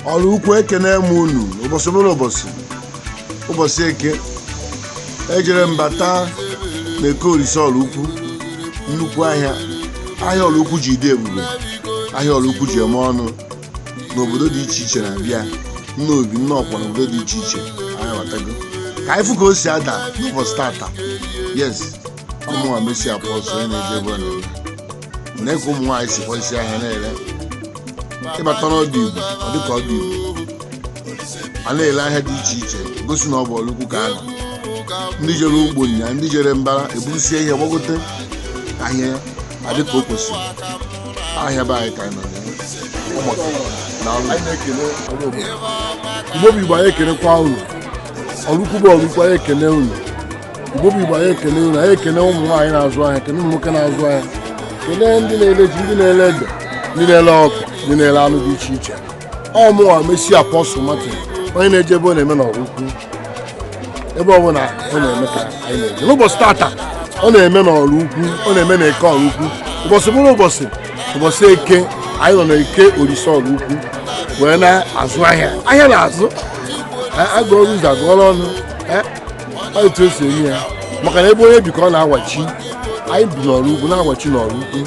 Oraukwu, ekene m unu. Ụbọchị bụrụ ụbọchị, ụbọchị Eke, ejere m bata na Eke Olise Oraukwu, nnukwu ahịa. Ahịa Oraukwu ji dị ebube, ahịa Oraukwu ji eme ọnụ n'obodo dị iche iche na-abịa nna obi nna ọkwa n'obodo dị iche iche. Anyị batago ka anyị fụ ka o si ada n'ụbọchị tata. Yes, ụmụnwa mesi Apostle, onye na-eje ebe ọ na-eme na ka ụmụ nwaanyị si kpọsi ahịa na-ere. Ịbata n'ọdụ Igbo, ọ dịka ọdụ Igbo a na-ele ahịa dị iche iche, gosi na ọ bụ Oraukwu ka a nọ. Ndị jere ugbo nya, ndị jere mbara, eburusie ihe gbagote ahịa adị ka o kwesịrị. Ahịa be anyị ka anyị nọ na ya. Ụmụaka na anyị na-ekele onye obodo Igbo bụ Igbo. Anyị ekelekwa unu. Oraukwu bụ Oraukwu, anyị ekele unu. Igbo bụ Igbo, anyị ekele unu. Anyị ekele ụmụ nwaanyị na-azụ ahịa, ekele ụmụ nwoke na-azụ ahịa, kelee ndị na-ele ji, ndị na-ele ede, ndị na-ele ọkụ, ndị na-ele anụ dị iche iche. Ọ mụnwa Messi Apostle Martin, onye na-eje ebe ọ na-eme n'Oraukwu. Ebe ọbụla ọ na-eme ka anyị na-eje. N'ụbọchị tata, ọ na-eme n'Oraukwu, ọ na-eme na Eke Oraukwu. Ụbọchị bụrụ ụbọchị, ụbọchị Eke, anyị nọ n'Eke Olise Oraukwu wee na-azụ ahịa. Ahịa na-azụ, agụọrụ ụzọ, agụọrọ ọnụ. Ọ etu esi eme ya, maka na ebe onye bi ka ọ na-awachi. Anyị bi n'Oraukwu, na-awachi n'Oraukwu,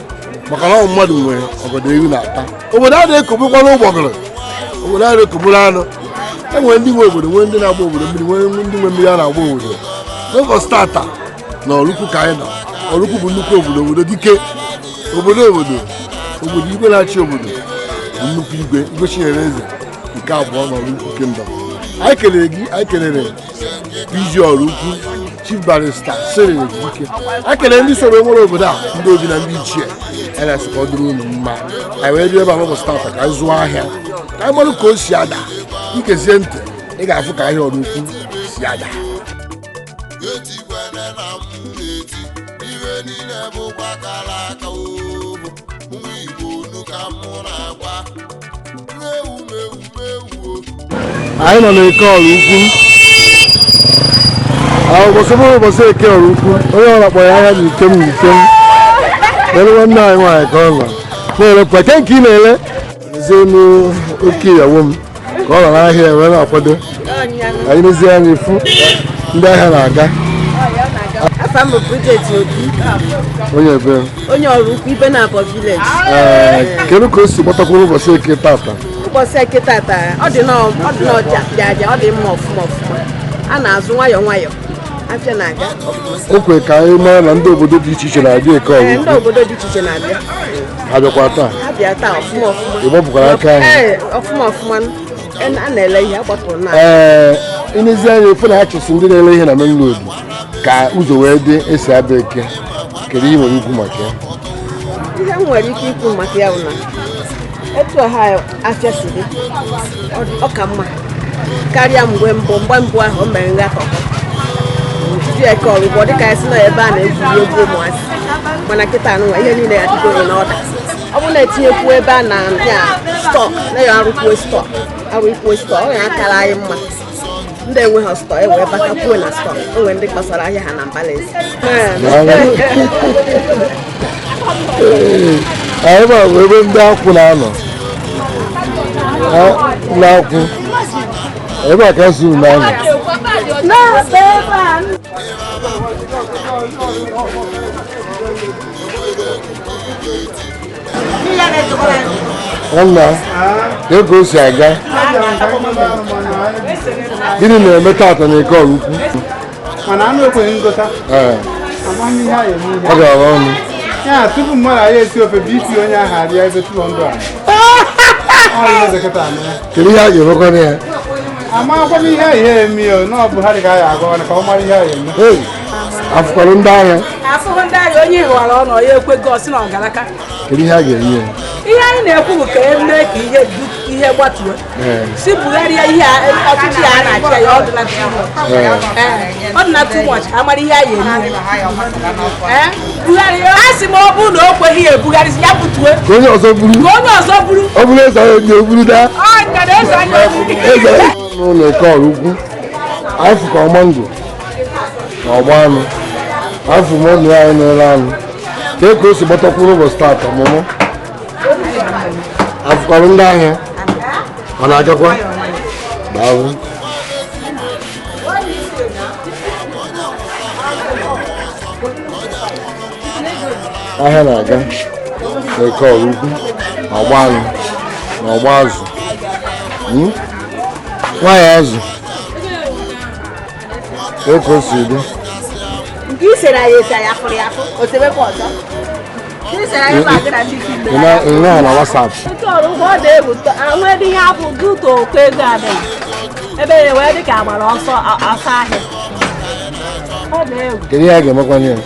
maka na ọ mmadụ nwere ọgọdọ ewu na-ata. Obodo a na-ekobukwa n'ụgbọgụrụ, obodo a na-ekoburu anụ. E nwere ndị nwe obodo, nwee ndị na-agba obodo mmiri, nwee ndị nwe mmiri a na-agba obodo. N'ụbọchị tata na Oraukwu ka anyị nọ. Oraukwu bụ nnukwu obodo, obodo dike, obodo obodo obodo igwe na-achị obodo bụ nnukwu igwe, Igwe Chinyere Eze nke abụọ n'Oraukwu Kingdom. Anyị kelere gị. Anyị kelere PG Oraukwu, Chief Barrister Cyril Ejike. Anyị kelere ndị soro nwere obodo a, ndị obi na ndị ichie. Anyị na-asị ka ọ dịrị unu mma. Anyị wee bịa ebe a n'ụbọchị tata ka anyị zụọ ahịa, ka anyị mara ka o si ada. Ikezie ntị, ị ga-afụ ka ahịa Oraukwu si ada. Etikwene na m na-eti iwe niile bụkwa kara aka ohu. Nwa Igbo, unu ka mụ na-agwa mewu mewu mewu. Anyị nọ n'Eke Oraukwu. Ụbọchị bụrụ ụbọchị Eke Oraukwu, onye ọbụla kpọrọ ahịa n'ikem n'ikem. Lere nwanne anyị nwaanyị ka ọ nọ na-elepụ eke nke ị na-ele. Elu oke ìyàwó m ka ọ nọ n'ahịa wee na-akwado. Anyị nezie anya, ifu ndị ahịa na-aga. Afa m bụ Bridget Obi. Onye ebe? Onye Oraukwu, Ibenabo village. Ee, kedu ka o si gbatakwuru ụbọchị Eke tata? Ụbọchị Eke tata, ọ dị n'ọja bịa, ọ dị mma, ọfụma ọfụma. A na-azụ nwayọọ nwayọọ, afịa na-aga ọfụma. O kwe ka anyị mara na ndị obodo dị iche iche na-abịa Eke Ee, ndị Oraukwu. obodo dị iche iche na-abịa. Ha bịakwa taa? Ha bịa taa, ọfụma ọfụma. Ị gbapụkwara aka ahịa? Ee, ọfụma ọfụma. A na-ele ihe, agbapụrụ na Ee, ilezi anya, efu na ha chụsị ndị na-ele ihe na main road ka ụzọ wee dị esi abịa Eke. Kedu ihe nwere ikwu maka ya? Ihe m nwere ike ikwu maka ya bụ na etu ọha afịa si dị, ọ ka mma karịa mgbe mbụ. Mgbe mbụ ahụ o mere ngatọkọ tutu Eke Oraukwu, ọ dịka ya si na ebe a na-egwuri egwu ụmụazị, mana kịta anụnwa, ihe niile ya dịgo in order. Ọ bụrụ na etinyekwu ebe a na ya store na ya arụkwuo store, arụkwuo store, ọ ga-akara anyị mma. Ndị enweghị store e wee batakwuo na store. O nwere ndị kpasara ahịa ha na mbalaezi. Ee, ebe a bụ ebe ndị akwụ na-anọ. Ndị akwụ ebe a ka si unu na-anọ. Nwanna, ka ka o si aga? Gịnị na-eme tata na Eke Oraukwu? Mana anụ ekweghị ngota. Ee. Amaghị ihe a eme ihe. Ọ gara ọnụ. Ya tupu mmadụ anyị esi ofe, BP onye ahụ arịa ebe 200. Ọ ihe zekọta anụ ya. Kedu ihe a ga-emekwana ya? Amaghịkwa m ihe a ihe eme ya na ọ bụ ha dị ka a ga-agwa ka ọ mara ihe a eme. Hey, afụkwara ndị ahịa? Afụhụ ndị ahịa, onye hụwara ọnụ ya ekwego, ọsị na ọgaraka. Kedu ihe a ga-enye ya? Ihe anyị na-ekwu bụ ka e mee ka ihe ihe gbatuo. Si bugharịa ihe a, ọchịchị a na-achị ya, ọ dịla too much. Ee, ọ dị na too much, ka a mara ihe a ya eme. Ee, bugharịa. A sị m, ọ bụrụ na o kweghị ya ebugharịzi ya, butue. Ka onye ọzọ buru. Ka onye ọzọ buru. Ọ bụrụ eze ahụ ji eburu daa. Ọ nke na Eze n'ụlọ Eke Oraukwu, anyị fụkwa mango na ọgba anụ, anyị fụ mọdụ anyị na-ere anụ ka e ka o si gbatakwuru ụbọchị taata. Mụmụ afụkwara ndị ahịa, ọ na-agakwa. Daalụ. Ahịa na-aga n'Eke Oraukwu, ọgba anụ na ọgba azụ. Nwaanyị azụ, ka o si dị? Nke i sere anyị ese, anyị afụrụ ya afụ osebekwa ọzọ. Nke i sere anyị bụ agị na ndị isi mgbe. Ị na na WhatsApp. Nke ọrụ ugbo ọ na-egwu ahụ ebe ihe abụ duto ụkọ ego adịghị ebe ya wee dị ka agbara ọsọ ọsọ ahịa, ọ na-egwu. Kedu ihe a ga-emekwanye ya?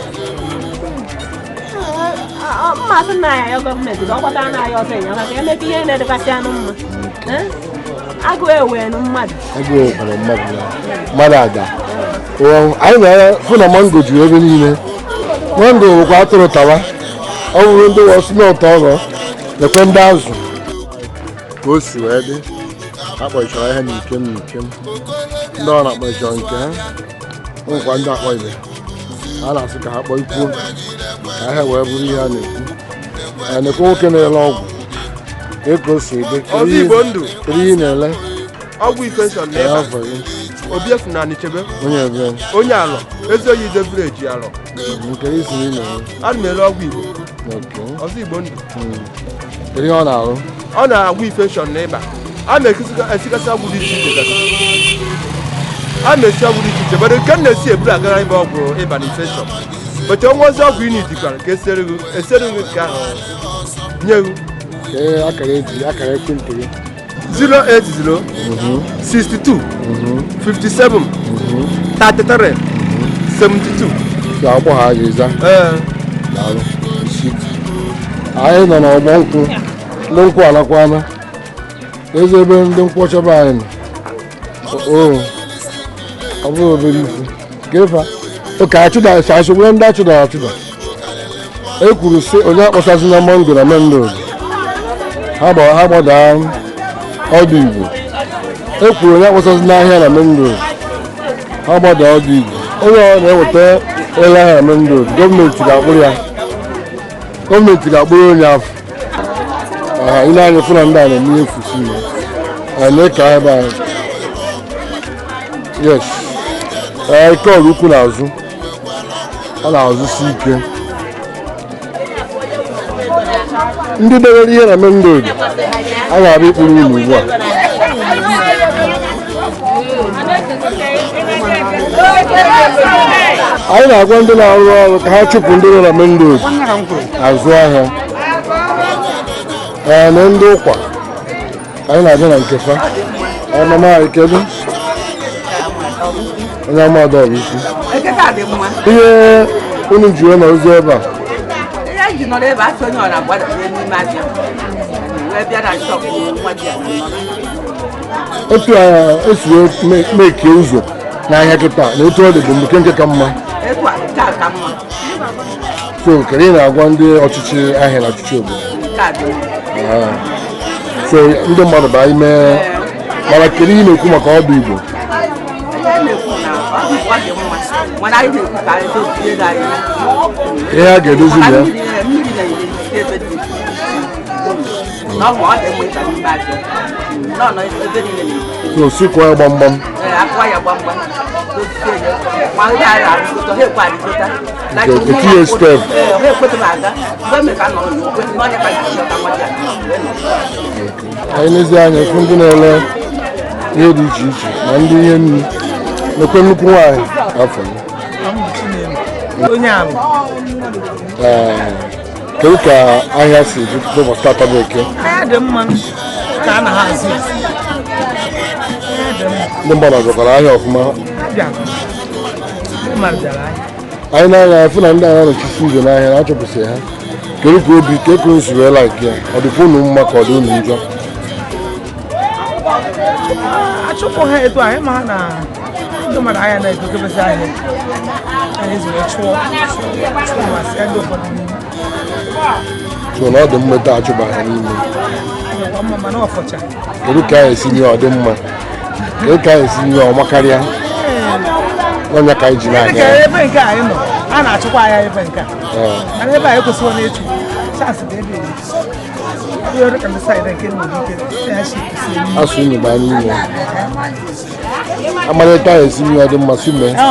Mmasị nna ya ya gọọmenti ka ọ gbata na ya ọsọ enyemaka emepe ihe na-edekasị anụ mma. Agụụ ewenu mmadụ. Agụụ ewekwara mmadụ na mmadụ ada. Anyị na fụ na mango juru ebe niile. Mango bụkwa atụrụ tawa, ọ bụrụ ndị wọsị n'ụtọ ọrọ lekwe ndị azụ ka o si wee dị. Akpọchara ihe na ikem na ikem, ndị ọ na-akpọchara nke ha nwekwa, ndị akpọ ibe a na-asị ka ha kpọọ ikwuo ka ahịa wee bụrụ ihe a na-ekwu. A na-ekwe nwoke na-ele ọgwụ ka ka o si dị? Ọzọ Igbo ndụ. Kedu ihe ị na-ele? Ọgwụ infection na Ee, ịba. afọ gị? Obi efu na Anichebe. Onye ebe? Onye Alọ, Ezeoyi Ide Village, Alọ. Nke isi ị na-ele? Ana m ere ọgwụ Igbo. Okay. Ọzọ Igbo ndụ. Kedu ihe ọ na-arụ? Ọ na-agwọ infection na ịba. A na-esikasị ọgwụ dị iche iche gasị. A na-esi ọgwụ dị iche iche, mana nke m na-esi eburu agara ịba ọgwụ ịba na infection, but onwe ozi ọgwụ ị na-edikwara ka esiere gị, esiere gị nke ahụ nye gị. Kee akara eji akara ekwentị gị? 080 62 57 33 72. So agbọ ha ga-eza? Ee. Daalụ. Isi anyị nọ n'ọgbọ nkwụ, ndị nkwụ alakwana ezi ebe ndị nkwụ ọchọba anyị nọ. O ọ bụrụ obere ifu kefa oke achụda achụgbure ndị achụdara achụda. E kwuru sị onye akpọsazina mango na main road. Ha ha gbadaa ọdụ igwe. E kwuru onye akpọsazina ahịa na main road, ha gbadaa ọdụ igwe. Onye ọ na-eweta ele ahịa na main road, gọọmenti ga-akpụrụ ya, gọọmenti ga-akpụrụ onye afọ. Aha ile anya fụ na ndị a na-eme ihe efusi ihe a na-eke ebe a. Yes, ee, Eke Oraukwu na-azụ, ọ na-azụsi ike. Ndị dewere ihe na main road, a ga-abịa ịkpụrụ unu ugbu a. Anyị na-agwa ndị na-arụ ọrụ ka ha chụpụ ndị nọ na main road azụ ahịa. Ee, na ndị ụkwa anyị na-abịa na nke fa. Ee, mama anyị, kedu onye amada Oraukwu? Ekete dị mma. Ihe unu ji wee nọrọzi ebe a? Ihe anyị ji nọrọ ebe a, sị onye ọ na-agbada n'ime ahịa wee bịa na shop nwa di ya na nọ. Otu a esi wee mekie ụzọ n'ahịa kịta na etu ọ dị bụ nke nke ka mma? Etu a, nke a ka mma. So kedu ị na-agwa ndị ọchịchị ahịa na ọchịchị obodo? Nke a dị mma. Ah. So ndị mmadụ baa ime, mana kedu ihe ị na-ekwu maka ọdụ Igbo? Ihe anyị na-ekwu na ọ dị, ọ dị mma, mana anyị na-ekwu ka anyị dozie ego anyị. Ihe a ga-edozi na ya? Mmiri mmiri na-eri ebe dị iche. Na ọ bụ ọ dị mma ịba n'ime ahịa nọ nọ ebe niile na-eri. So sikwa ya gbamgbam. Ee, akụwa ya gbamgbam, dozie ya, ma ndị agha arịgota ha ekwe arịgota. Nke etinye step. Ee, ha ekwetụ m aga mgbe eme ka nọ n'okwe n'ọnya ka ji ọta nwa di ya wee nọ. Anyị n'ezie anya fụ ndị na-ele ihe dị iche iche na ndị ihe nri nekwe nnukwu nwaanyị afọ ya. Onye ahụ. Ee, kedu ka ahịa si dị n'ụbọchị tata bụ Eke? Ahịa dị mma ka a na ha azụ ya. Ahịa dị mma. Ndị mmadụ zụkwara ahịa ọfụma? Abịa ndị mmadụ bịara ahịa. Anyị na-anya fụ na ndị agha nọchisi ụzọ n'ahịa na-achọpụsị ha. Kedu ka obi ka eke si wee like ya, ọ dịkwa unu mma ka ọ dị unu njọ? Achụpụ ha etu anyị ma ha na ndị mmadụ ahịa na-egokebezi ahịa anyị ezi wee chụọ chụọ ma sịa ndị ụfọdụ n'ime. So na ọ dị mmeta achụba ha n'ime. dịkwa mma mana ọfọcha. Kedu ka anyị esi nye ọ dị mma? Kedu ka anyị esi nye ọma karịa? Onye ka anyị ji na-aga? Ebe nke anyị nọ, a na-achụkwa ahịa ebe nke a. Mana ebe anyị kwesịrị na-echu, chansị dị ebe asụ unu baa n'ime. Amalite anyị esi nye ọ dị mma si mee ka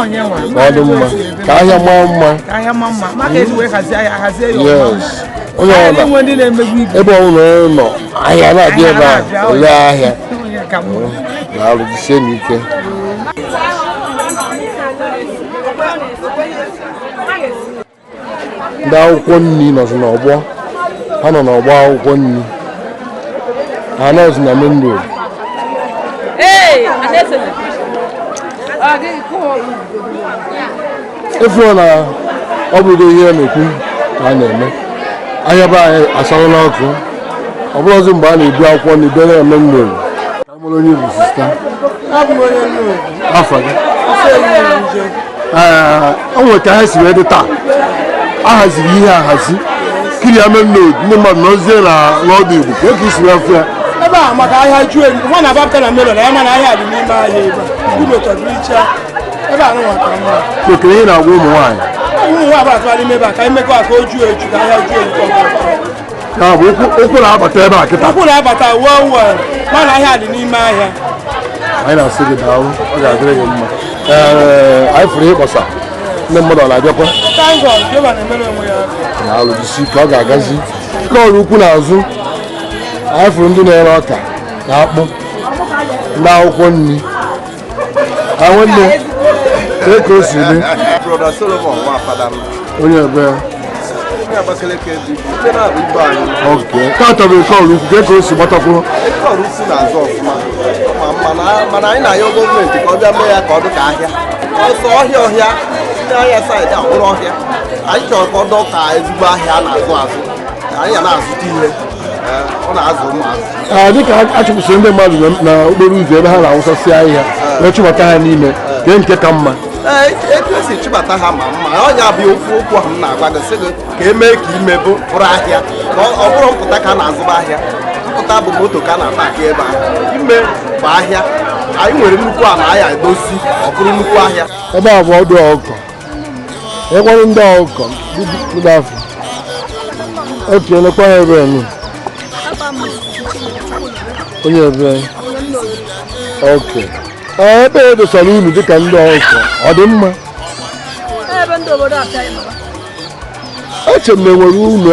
ọ dị mma, ka ahịa maa mma. Ka ahịa maa mma, maka eji wee hazie ahịa, hazie ya Yes. Onye ọbụla ebe ọbụla onye nọ, ahịa na-abịa ebe a, ole ahịa. Daalụ, jisie n'ike. Ndị akwụkwọ nri nọzi n'ọgbọ, ha nọ n'ọgbọ akwụkwọ nri, ha nọzi na main road. Efuo na ọ bụrụgo ihe a na-ekwu ka a na-eme. Ahịa be anyị asarala ọkụ, ọ bụrụzi mgbe a na-ebu akwụkwọ nri bịa na main road. Ka mụrụ onye bụ sista afọ gị. Ee, o nwere ka ha si wee dị taa. A haziri ihe ahazi kiri ya main road, ndị mmadụ nọzie na n'ọdụ Igbo ka esi wee fụ ya. Ebe a maka ahịa ju elu, nwa na-abapụta na melon, ya mana ahịa dị n'ime ahịa ebe a. Uru tọdụrụ iche ebe a nụnwa ka mma. Okere ihe na-agwa ụmụ nwaanyị. Ụmụ nwaanyị abatụla n'ime ebe a ka anyị mekọ ka o juo eju, ka ahịa juo eju ka ọ bụla. Ya bụ ụkwụ na-abata ebe a kịta. Ụkwụ na-abata well well, mana ahịa dị n'ime ahịa. Anyị na-asị gị daalụ, ọ ga-adịrị gị mma. Ee, anyị fụrụ ihe kpọsa, ndị mmadụ ọ na-abịakwa. Thank God, Jehova na-emere onwe ya. Daalụ, jisi ka ọ ga-agazi. Nke ọrụ ukwu n'azụ, anyị fụrụ ndị na-ere ọka na akpụ, ndị akwụkwọ nri. Ha nwanne, kee ka o si dị? Brother Solomon nwa Onye ebe? Onye Abakaliki dị ibe na-abụ ibe anyị. Okay. Tata bụ eke ọrụ ukwu, kee ka o si gbatakwuru? Eke ọrụ ukwu na-azụ ọfụma, mana anyị na-ayọ gọọmenti ka ọ bịa mee ya ka ọ dị ka ahịa. Ọsọ ọhịa ọhịa, ndị ahịa saịdị a bụrụ ọhịa. Anyị chọrọ ka ọ dọ ka ezigbo ahịa a na-azụ azụ. Anyị ya na-azụta ihe. Ọ na-azụ ụmụazụ. Dịka a chụpụsịrị ndị mmadụ na okporo ụzọ ebe ha na-awụsasị ahịhịa, wee chụbata ha n'ime, kee nke ka mma. Ee, etu esi chụbata ha ma mma, ọnya bụ okwu okwu ahụ m na-agwa gị, sị gị ka emee ka ime bụrụ ahịa. Ka ọ bụrụ mpụta ka a na-azụba ahịa. Mpụta bụ moto ka a na-apaki ebe ahụ. Ime bụ ahịa. Anyị nwere nnukwu ala anyị edozi, ọ bụrụ nnukwu ahịa. Ebe a bụ ọdụ ọkụkọ. Ekwere ndị ọkụkọ good afọ. Oke, lekwa ha ebe nụ. Onye ebe? Oke. Ebe e dosara unu dịka ndị ọkụkọ, ọ dị mma? Eche m na enwere ụlọ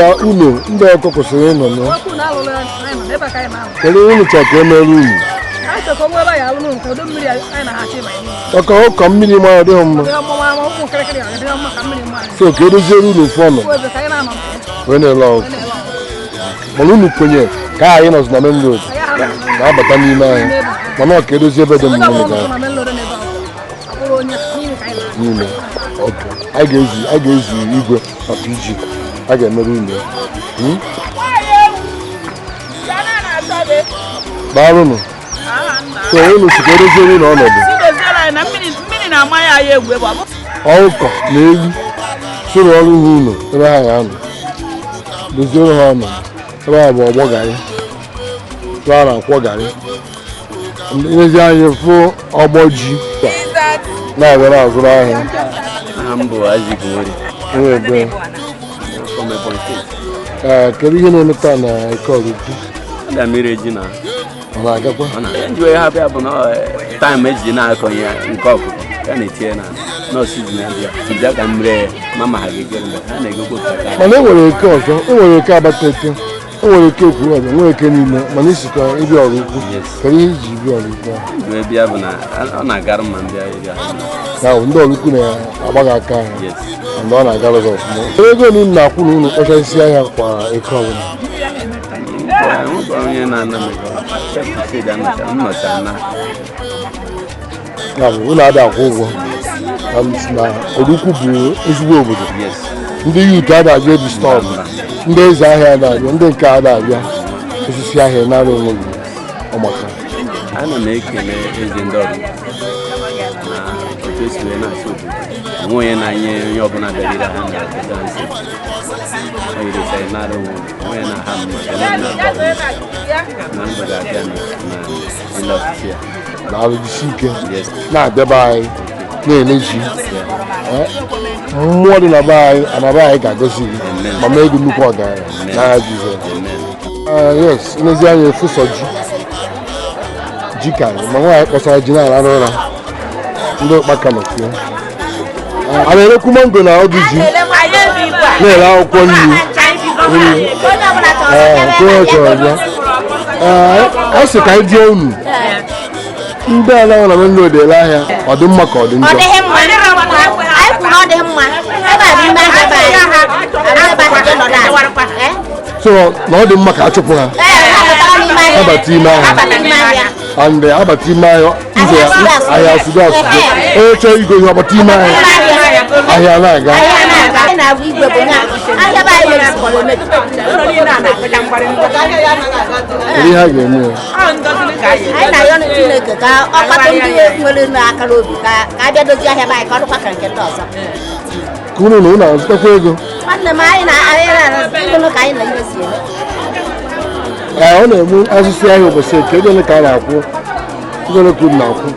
ndị ọkụkọ kwesịrị ịnọ na. Kedu unu chọrọ ka e mere unu? Ọkọ ụkọ mmiri mara dịghị mma. So ka edoziere unu ofu ọnụ wee na-ele ọkụ. Mana unu kwenye ka anyị nọzi na main road na-abata n'ime anyị, mana ọ ka edozie ebe dị mma unu gara n'ime. A ga-ezu igwe maka iji a ga-emere unu ya. Daalụnụ. So unu si ka edoziere unu ọnọdụ. Ọkụkọ na ewu soro ọrụ ha unu ebe ha ga-anọ, doziere ha ọnọdụ. Ebe a bụ ọgbọ garị, ebe a na-akwọ garị. N'ezi anyị fụ ọgbọ ji na-abịa na-azụrụ ahịa. Ee, kedu ihe na-eme taa na eke ọrụ ukwu? Ọ na-agakwa? Taịm eji na-akọ ihe nke ọkụkọ ya na-etinye na nọọsụ ji na-abịa tibia ka mmiri mama ha ga-egere mgbe ha na-egokwa. Mana e nwere eke ọzọ, e nwere eke Abatete, e nwere eke Ekwulọbịa, nwee eke niile, mana isikwa ịbịa ọrụ ukwu. Kedu ihe iji bịa ọrụ ukwu ahụ? Mgbe bịa bụ na ọ na-agara ma ndị ahịa. Na ndị ọrụ ukwu na-agba gị aka ahụ, mgbe ọ na-agara gị ọfụma. Ego ole unu na-akwụ na unu kpọchasị ahịa kwa eke ọbụla? Onye na-ana m ego, nnọcha na. Ya bụ unu adịghị akwụ ụgwọ. Na ọrụ ukwu bụ ezigbo obodo. Ndị yut a na-abịa ebi stọọbụ, ndị eze ahịa na-abịa, ndị nke a na-abịa osisi ahịa nara onwe gị ọmaka. Ana m ekele eze ndị ọrụ na otu esi wee na-asị obodo. Onwe onye na-anye onye ọbụla bịara ire ha na-abịa nsị. Onye nara onwe onye na-aha mma. Na mgbede abịa na ile ọchịchị ya. Daalụ, jisi ike na-abịaba anyị na-ele ji. Mmụọ dị na be anyị, anaba anyị ga-agọzi gị ma mee gị nnukwu ọgaranya n'agha Jizọs. Yes, nlezi anya efusọ ji ji ka anyị ma nwaanyị kpọsara ji na-ara n'ụra ndị ụkpaka nọtie. A na-erekwu mango na ọdụ ji, na-ere akwụkwọ nri. Ee, nke onye chọrọ bịa. Ee, a sị ka anyị jụọ unu ndị ala nọ na main road ele ahịa, ọ dị mma ka ọ dị Ọ njọ? dịghị mma. Anyị kwuru na ọ dịghị mma. Ebe a bụ ime ahịa be anyị. Anyị ebe ahụ jee nọdụ ala. Eh? So na ọ dị mma ka a chụpụ ha? Ee, ha batara n'ime ahịa. Ha bata ime ahịa. Ha bata n'ime ahịa. And abata ime ahịa ụzọ ya ahịa asụgo asụgo, onye chọrọ igo ihe ọbata ime ahịa, ahịa na-aga. Ahịa na-aga. Anyị na-agwa igwe bụ na ahịa be anyị mebisikọrọ emebi. Kedu ihe a ga-eme ya? Anyị na-arịọ Chineke ka ọ kpata ndị nwere n'akara obi ka a bịa dozie ahịa be anyị ka ọ dịkwa ka nke ndị ọzọ. Ka unu na unu azụtakwa ego. Nwanne m, anyị na anyị na-ịhụnụ ka anyị na ihe si eme. Ee, ọ na-eme azụsị ahịa ụbọchị eke, ego ole ka a na-akwụ, ego ole ka unu na-akwụ?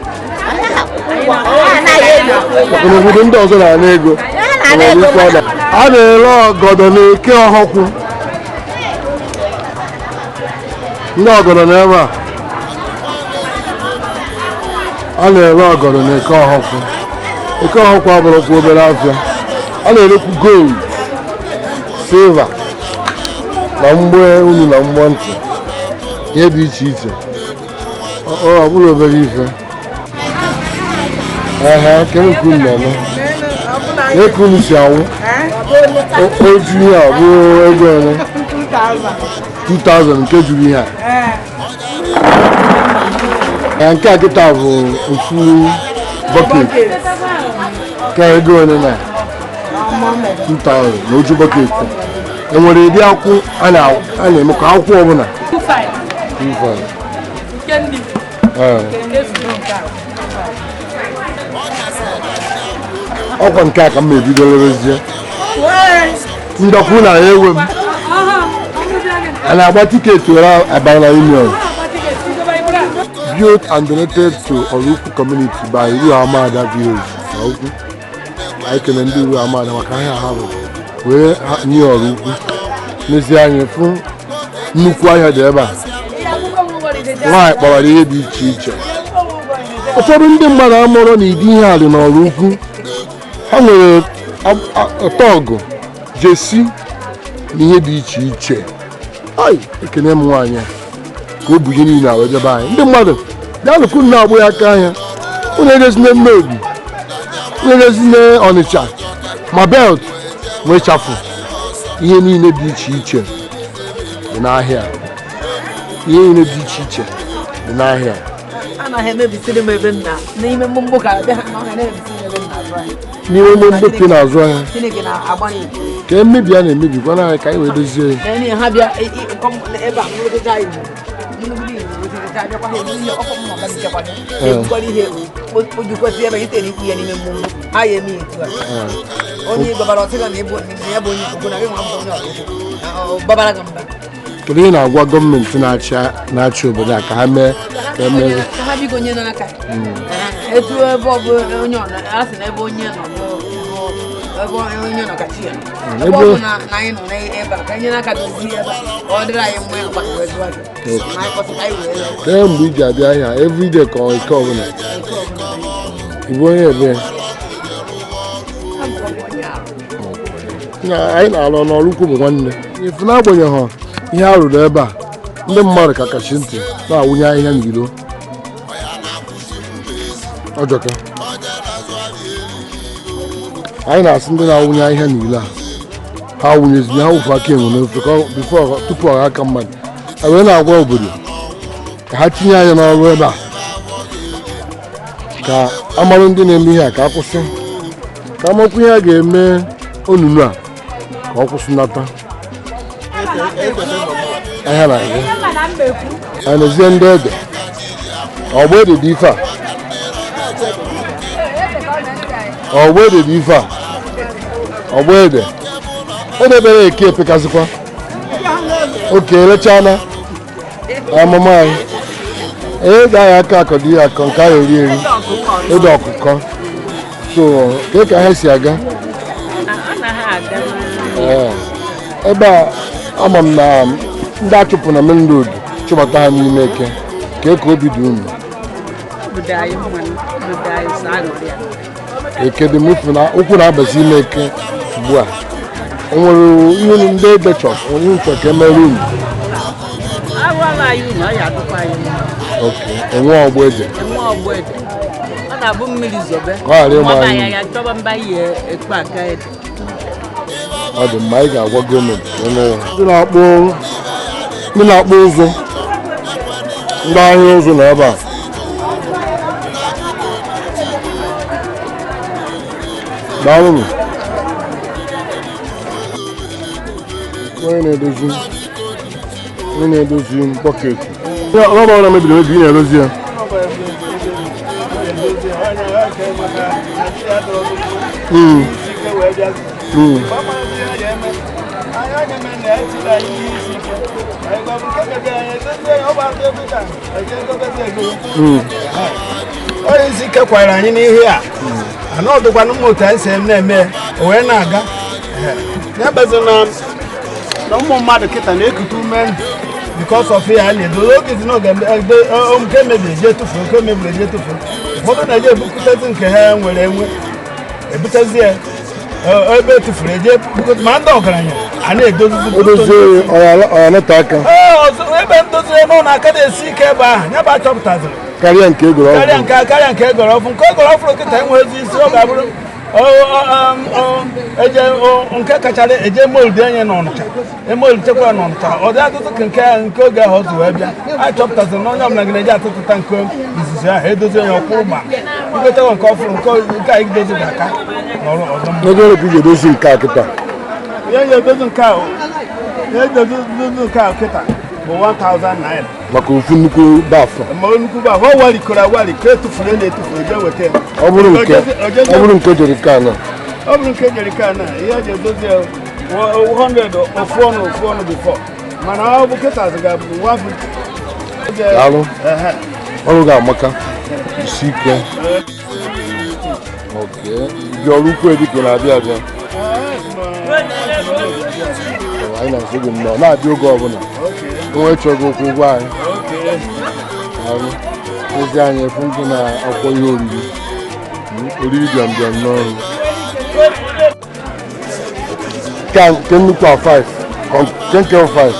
Anaghị ego. Maka na obodo ndị ọzọ na-ana ego. Na-ana ego. Enwere ike ọ a na-ere ọgọdọ na eke ọhọkwụ. Ndị ọgọdọ na ebe a a na-ere ọgọdọ na eke ọhọkwụ. Eke ọhọkwụ abụrụkwa obere afịa. A na-erekwu gold, silva na mgbe unu na mgbọ ntị, ihe dị iche iche. Ọ bụrụ obere ife. Ehe, kedu ka unu na-eme? Ee, ka unu si anwụ o ju ihe a bụ ego ole? 2000 nke juru ihe a. Ee, nke a kịta bụ ofu bucket ka ego ole na 2000 na oju bucket. Enwere ụdị akwụ a na-eme ka akwụkwọ ọbụla 25. Ee. Ọkwa nke a ka m na-ebido lerezie ndọkwu na ya ewe m a na-agba tiketi were abanye na union. Built and donated to Oraukwu community by Iru Amada village. Oraukwu, anyị kene ndị Iru Amada maka ahịa ha rụrụ wee nye Oraukwu. N'ezie anyị fụ nnukwu ahịa dị ebe a. Nwaanyị kpọrọ ihe dị iche iche. Ụfọdụ ndị mmadụ amụrụ na ịdị ihe a dị n'Oraukwu. Ha nwere tọgụ, jesi na ihe dị iche iche. Ai, ekene m nwaanyị a ka o bu ihe niile a wee bịaba anyị. Ndị mmadụ bịanụ na-agbụ ya aka ahịa. Unu ejezine Nnobi, unu ejezine Ọnịcha, ma belt ma ịchafụ, ihe niile dị iche iche dị n'ahịa. Ihe niile dị iche iche dị n'ahịa. Anaghị emebisiri m ebe nna n'ime mgbomgbo ka abịa ha na ọ ga na-emebisiri m ebe nna azụ ahịa. N'ime mgbomgbo ka ị na-azụ ahịa? Chineke na-agba n'igwe. Ka emebi a na-emebi, gwana anyị ka anyị wee dozie ya. Ee, ha bịa ebe a mụrụgịcha igbo nnukwu igbo wetecha abịakwa ha eme ihe ọkụ mma ọgazichakwa ebukwara ihe ojukwasị ebe ite ikwu ya n'ime mgbomgbo ha ya eme ya etu a. Onye gbabara ọtịga na ịbụ ya bụ onye Igbo na gị nwa bụ onye ọgụgụ gbabara gị mba. Kedu ihe na-agwa gọọmenti na-achị obodo a ka ha mee ka e mee? Ka ha bigo nye n'aka etu ebe ọ bụ onye ọ a sị na ebe onye nọ bụ ebe onye nọ ka chi ya ebe ọ bụ na anyị nọ n'ebe a ka nye n'aka dozie ebe a ọ dịrị anyị mma ya gbara wee zụọ ahịa. Ma anyị kwụsị ka anyị wee ree. Kee mgbe i ji abịa ahịa? Everyday ka ọ eke ọbụla? Ị bụ onye ebe? Anyị na-alụ n'Oraukwu bụ nwanne. Ifu n'agbanyeghị ihe a rụrụ ebe a, ndị mmadụ ka kachi ntị na-awụnye ahịhịa n'iro. Ọjọka anyị na-asị ndị na-awụnye ahịhịa n'ilo a ha wụnyeziri ha wụfu aka enwe n'ofe tupu ọ aka mmadụ. E wee na-agwa obodo ka ha tinye anya n'ọrụ ebe a ka amarụ ndị na-eme ihe a ka akwụsị, ka amakwu ihe a ga-eme onunu a ka ọ kwụsịnata. Ahịa na-aga anyị ndị ede ọgba ede dị ife a, ọgba ede dị ife a, ọgba ede edebere eke epekazikwa oke elechana. Amụma anyị ede anyị aka akọ dị ya akọ nke a eri eri ede ọkụkọ so ka ka ha si aga. Ee, ebe a ama m na ndị achụpụ na main road chụbata ha n'ime eke ka ka obi dị unu. Eke dị m ụkwụ na-abazi ime eke ugbu a. O nwere ihe ndị ede chọrọ onye nchọ ka emere unu? Enwe ọgbọ ede ọ dị mma. Anyị ga-agwa gọọmenti ndị na-akpụ ụzụ, ndị ahịa ụzụ nọ ebe a. Daalụnụ. Onye na-edozi bọket rọba ọ na-mebiri emebi, ị na-edozi ya. Onye isi ike kwara anyị n'ihe a ana ọdụkwanụ mma otu anyị si na-eme o wee na-aga n'ebezi na ụmụ mmadụ kịta na-ekute ume ndụ because of ya na-edo oge dị n'oge nke mebiri eje tufuo, nke mebiri eje tufuo. Ụfọdụ na-eje ebukutezi nke ha nwere enwe ebutezi ya ebe etufuru eje ma ndị ọgaranya a na-edozizi ebe ndozi n'ụlọ aka na-esi ike ebe ahụ ya bụ achọpụtaziri karịa nke egoro ọfụrụ, karịa nke egoro ọfụrụ, nke egoro ọfụrụ kịta enweghịzi isi. Ọ ga-abụrụ eje nke kachara eje molde enye n'Ọnịcha, emolitekwa n'Ọnịcha ọ dị atụtụ ka nke nke oge ahụ ọzọ wee bịa. A chọpụtaziri na onye ọbụla gị na-eji atụtụta nke izizi ahụ edozi onye ọkwụrụ ma igotekwa nke ọfụrụ nke a idozi ga-aka n'ọrụ ọzọ. Ego ole ka ị ga-edozi nke a kịta? Ihe edozi nke a, ihe edozi nke a kịta bụ 1000 naira maka ofu nnukwu baf. Ma nnukwu baf ọ warikọrọ awari ka etufuru na-etufuru jee weta ya. Ọ bụrụ nke jerikan a, ọ bụrụ nke jerikan a, ihe eji edozi ya 100 ofu ọnụ ofu ọnụ bifọ, mana ọ bụ kịta ga-abụ 150. Daalụ, ọrụ ga-amaka isi ike. Gị ọrụ ukwu edike na-abịa abịa, anyị na-asị gị nnọọ na-abịa oge ọbụla onwe chọrọ okwu ụgwọ anyị. Ezi anyị efu ndị na-akwọ ihe oriri oriri bịam bịam n'ọrụ nke nnukwu a 5 nke nke 5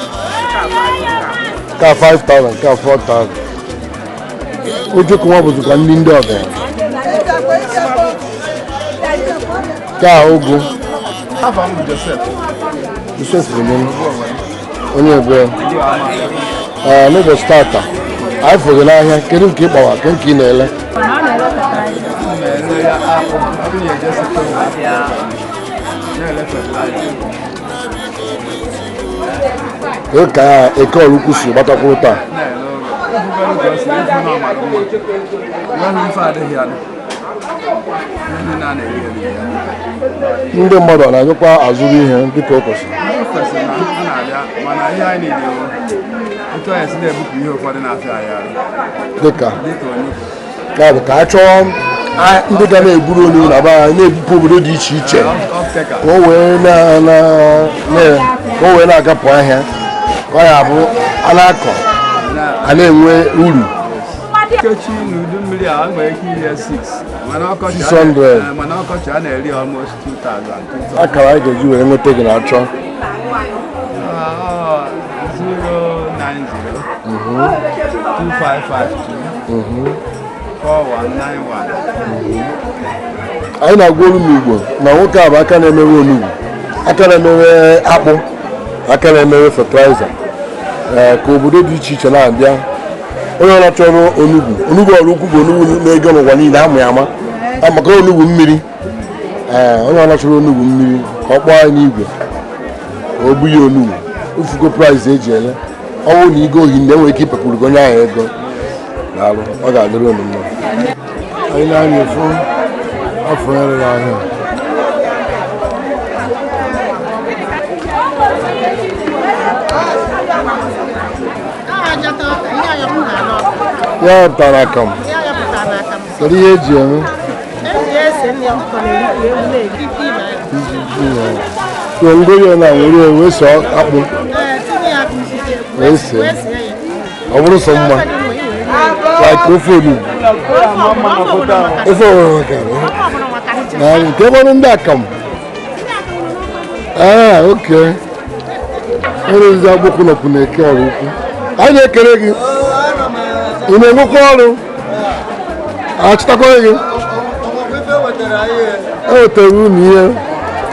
ka 5000 ka 4000. Ojoko nwa bụzikwa nri ndị ọgaranya ka ụgụ. Joseph onye ebe n'ụbọchị tata anyị fụrụ gị n'ahịa, kedu nke ị kpawa, ke nke ị na-ele? Ka eke ọrụ ukwu si gbatakwuru taa? Ndị mmadụ ọ na-abịakwa azụrụ ihe dịka o kwesịrị? Dịka ya bụ ka a chọọ ndị ga na-eburu onugbu na be anyị na-ebupụ obodo dị iche iche ka o wee na-agapụ ahịa, ka ọ ya bụ a na-akọ a na-enwe uru. Nkechi n'udu mmiri a nwere ike ire 6 600 mana ọkọchị a na-eri almost 2000. Akara anyị ga-eji wee nweta gị na-achọ 090 2552 4191. Anyị na-agwa olu n'Igbo na nwoke a bụ aka na-emewe onugbu, aka na-emewe akpụ, aka na-emewe fertilizer ka obodo dị iche iche na-abịa. Onye ọrụ chọrọ onugbu, onugbu ọrụ ukwu bụ onugbu na-ego n'ụwa niile amụ ya ama maka onugbu mmiri. Ee, onye ọrụ chọrọ onugbu mmiri ka ọ kpọọ anyị n'igwe ka o bu ya onugbu ufugo price eji ele. Ọ bụrụ na igo ohi na enwere ike ipepụrụ gị onye ahụ ego. Daalụ, ọ ga-adịrị unu mma. Anyị na-anya efu afọ ya rere ahịa. Ya pụtara akamụ. Kedu ihe eji eme? So ngori na nwere wee sọ akpụ wee see. Ọ bụrụ sọ mma like ofe onugbu. Ofe onugbu na nke bụrụ ndị akamụ. Ah, okay. Onye ozi agbụkwụ nọkwụ na-eke ọrụ ukwu. Anyị na-ekele gị. Ị na-enwekwa ọrụ? Achịtakwara gị? E wetara unu ihe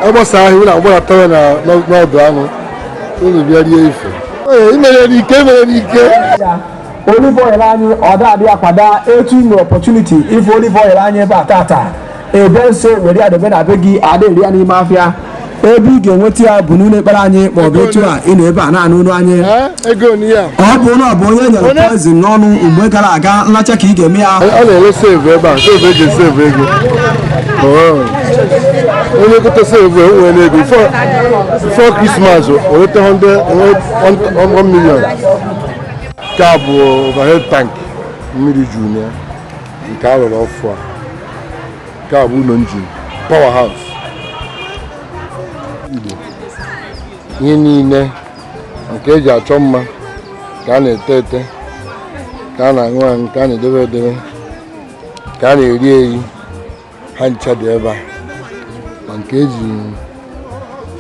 agbasa ahịa unu agbadata ya n'ọdụ anụ unu bịa rie ife. Ee, imere n'ike, imere n'ike. Olive oil anyị ọ da-adị akwada etu nwere opportunity ife olive oil anyị ebe a tata ebe nso were ya debe na be gị ada eri ya n'ime afịa ebe ị ga-enweta ya bụ n'ụlọ ekpere anyị maọbụ etu a ị nọ ebe a na-anụ olu anyị. Ego ni ya. Ọ bụ na ọ bụ onye nyere poison n'ọnụ mgbe gara aga nlacha ka ị ga-eme ya. A na-ere save ebe a, save eji save ego. Oh. Onye gote save e nwere ego before Christmas o nweta 100 1 million. Nke a bụ overhead tank mmiri juru na ya nke a rụrụ ọfụ a. Nke a bụ ụlọ engine power house. Igbo ihe niile nke eji achọ mma ka a na-ete ete, ka a na-aṅụ aṅụ, ka a na-edebe edebe, ka a na-eri eri, ha ncha dị ebe a, ma nke eji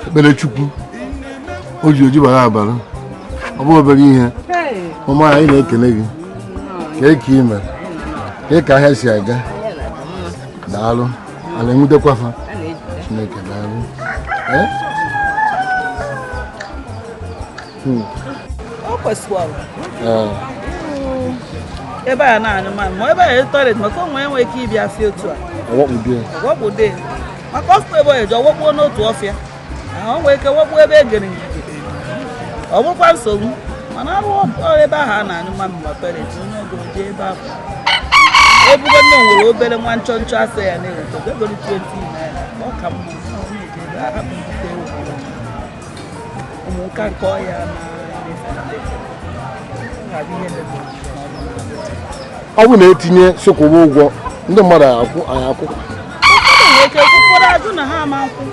ekpere Chukwu o ji oji bara abara. Ọ bụ obere ihe. Mama, anyị na-ekele gị. Ka ị mere ka ka ahịa si aga. Daalụ. A na-enwutekwa fa Chineke. Daalụ. Eh? O kwesịkwara. Ee. Ebe a na-anyụ mamịrị ma ebe a toilet maka onwe enwe ike ịbịa afịa otu a. Ọwakpụdie. Wọkpụde maka ọfụ ebe ọ eji ọwọkpuo n'otu ọfịa ahụ, o nwee ike wọkpuo ebe e gere ngige, ọ bụrụkwa nsogbu. Mana arụ ọrụ ebe ahụ a na-anyụ mamịrị ma toilet, onye ogo jee ebe ahụ ebugo nne nwere obere nwa nchọ nchọ asị ya na-eweta egoro 20 naira, ọ ka mma ọ na-eje ebe a hapụ mbute ụmụ nka nke ọya na ọ ga-abụ ihe mebiri Ọ bụ na etinye sokwụba ụgwọ ndị mmadụ akwụ anyị akwụ. Ụfọdụ nwere ike, ụfọdụ ajụ na ha ama nkwụ.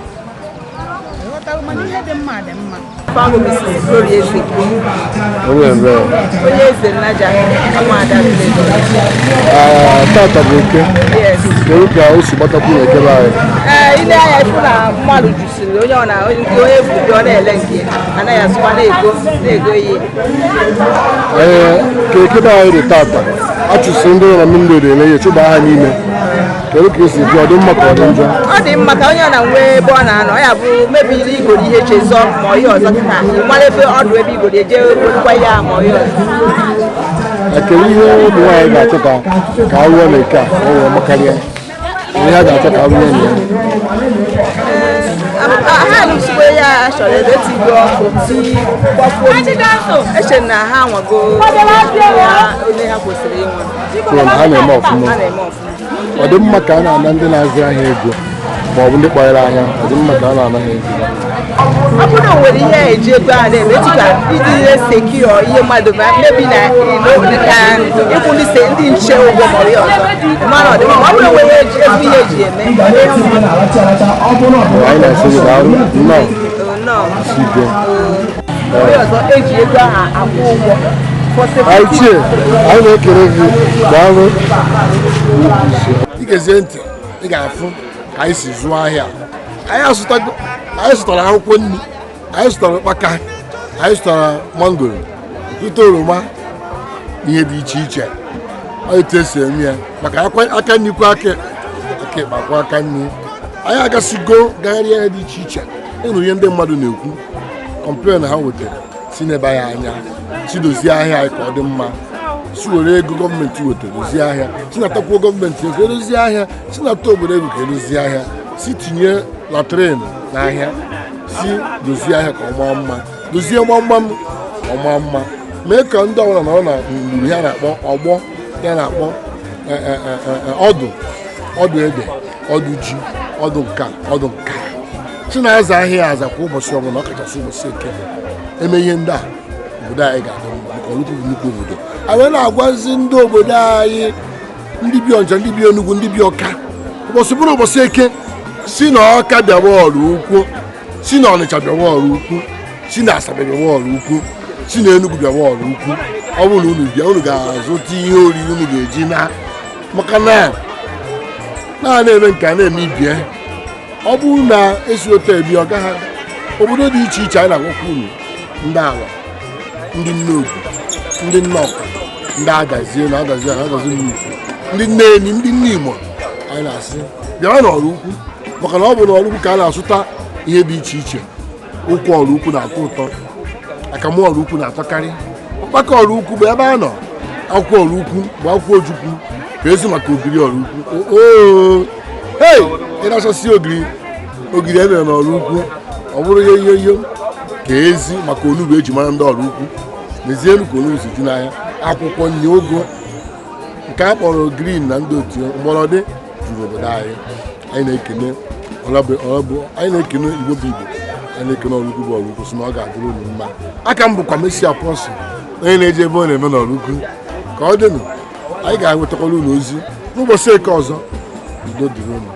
Ịghọtago? Mana ihe dị mma dị mma. Ahụ Mrs. Gloria Eze. Onye ebe? Onye eze Nnaja, ụmụada village. Ee, tata bụ Eke. Yes. Kedu ka o si gbatakwu na ekele anyị? Ee, ile anya ịfụ na mmadụ jusiri onye ọ na nke onye bụ ọ na-ele nke ya, anaghị asụkwa na-ego ihe. Ee, ka ekele anyị dị tata, achụsị ndị nọ na main road ele ya chụba ha n'ime. Kedu ka esi dị? Ọ dị mma ka ọ dị njọ? Ọ dị mma ka onye ọ na-nwe ebe ọ na-anọ ya bụ mebiri igoro ihe chezọ ma ihe ọzọ kịta mara ebe ọdụ ebe igoro eje werukwa ya ma ihe ọzọ. Ekele ihe ụmụ nwaanyị ga-achọ ka a rụọ na eke a ka ọ wee makarịa ihe a ga-achọ ka a rụọ na ya. Ha alụsigbo ya chọrọ ebe etigo ọkụ ti gbafuo mmiri. Eche na ha nwago ya onye ha kwesịrị inwe. So na ha na-eme ọfụma. Ha na-eme ọfụma. Ọ dị mma ka a na-ana ndị na-azụ ahịa ego ma ọ bụ ndị kpanyere ahịa? Ọ dị mma ka a na-ana ha ego? Ọ bụrụ na o nwere ihe eji ego a na-eme dịka iji ihe secure ihe mmadụ ma mebi na ka ịkwụ ndị nche ụgwọ ma ọ ihe ọzọ mana ọ dị mma. Ọ bụrụ na o nwere ezi ihe eji eme. Anyị na-asị gị daalụ, nnọọ. Nnọọ. Isi ike. Onye ọzọ eji ego ahụ akwụ ụgwọ for Anyị security. chie, anyị na-ekele gị, daalụ. Ị ga-ezie ntị, ị ga-afụ ka anyị si zụọ ahịa. Anyị azụtago, anyị zụtara akwụkwọ nri, anyị zụtara ụkpaka, anyị zụtara mangoro, zụta oroma, ihe dị iche iche. Ọ etu esi eme ya maka aka nri kwa aka aka ịkpa kwa aka nri. Anyị agasigo gagharịa ya dị iche iche, ịnụ ihe ndị mmadụ na-ekwu, complain ha wetara si n'ebe anyị anya si dozie ahịa anyị ka ọ dị mma, si were ego gọọmenti wetara dozie ahịa, si natakwuo gọọmenti ego edozie ahịa, si nata obodo ego ka edozie ahịa, si tinye latrine n'ahịa, si dozie ahịa ka ọ maa mma, dozie gbamgbam ka ọ maa mma, mee ka ndị ọbụla nọrọ na mgburu ya na-akpọ ọgbọ ya na-akpọ ọdụ ọdụ ede, ọdụ ji, ọdụ nka, ọdụ nka, si na-aza ahịa aza kwa ụbọchị ọbụla, ọ kachasị ụbọchị Eke. Eme ihe ndị a, obodo anyị ga-adị mma. Maka Oraukwu bụ nnukwu obodo. Anyị na-agwazi ndị obodo anyị, ndị bi Ọnịcha, ndị bi Enugu, ndị bi Ọka, ụbọchị bụrụ ụbọchị Eke, si na Ọka bịawa Oraukwu, si na Ọnịcha bịawa Oraukwu, si na Asaba bịawa Oraukwu, si na Enugu bịawa Oraukwu. Ọ bụrụ na unu bịa, unu ga-azụta ihe oriri unu ga-eji na, maka na na-eme nke a na-eme ibie. Ọ bụrụ na esi otu ebi, ọ gaghị obodo dị iche iche. Anyị na-agwakwa unu, ndị ala, ndị Nnobi, ndị Nnọkwa, ndị Adazie na Adazie na Adazi Nnukwu, ndị Nneni, ndị Nne Imo, anyị na-asị bịawa n'Oraukwu, maka na ọ bụ n'Oraukwu ka a na-azụta ihe dị iche iche. Ụkwụ Oraukwu na-atọ ụtọ, akamụ Oraukwu na-atọkarị, mkpakọ Oraukwu bụ ebe a nọ, akwụkwọ Oraukwu bụ akwụkwọ ojukwu ka ezi maka ogiri Oraukwu. Oo hei, ị na-achọsi ogiri, ogiri emere n'Oraukwu, ọ bụrụ ihe ihe ihe ka ezi maka onugbu eji mara ndị Oraukwu. N'ezienu ka onugbu si ju n'ahịa, akwụkwọ nri, ụgụ nke a kpọrọ green na ndị otu mgbọrọdị juru obodo anyị. Anyị na-ekene anyị na-ekene Igbo bụ Igbo, anyị na-ekene Oraukwu bụ Oraukwu, sị na ọ ga-adịrị unu mma. Aka m bụkwa Messi Apostle, onye na-eje ebe ọ na-eme n'Oraukwu. Ka ọ dịnụ, anyị ga-enwetakwara unu ozi n'ụbọchị Eke ọzọ. Udo dịrị unu.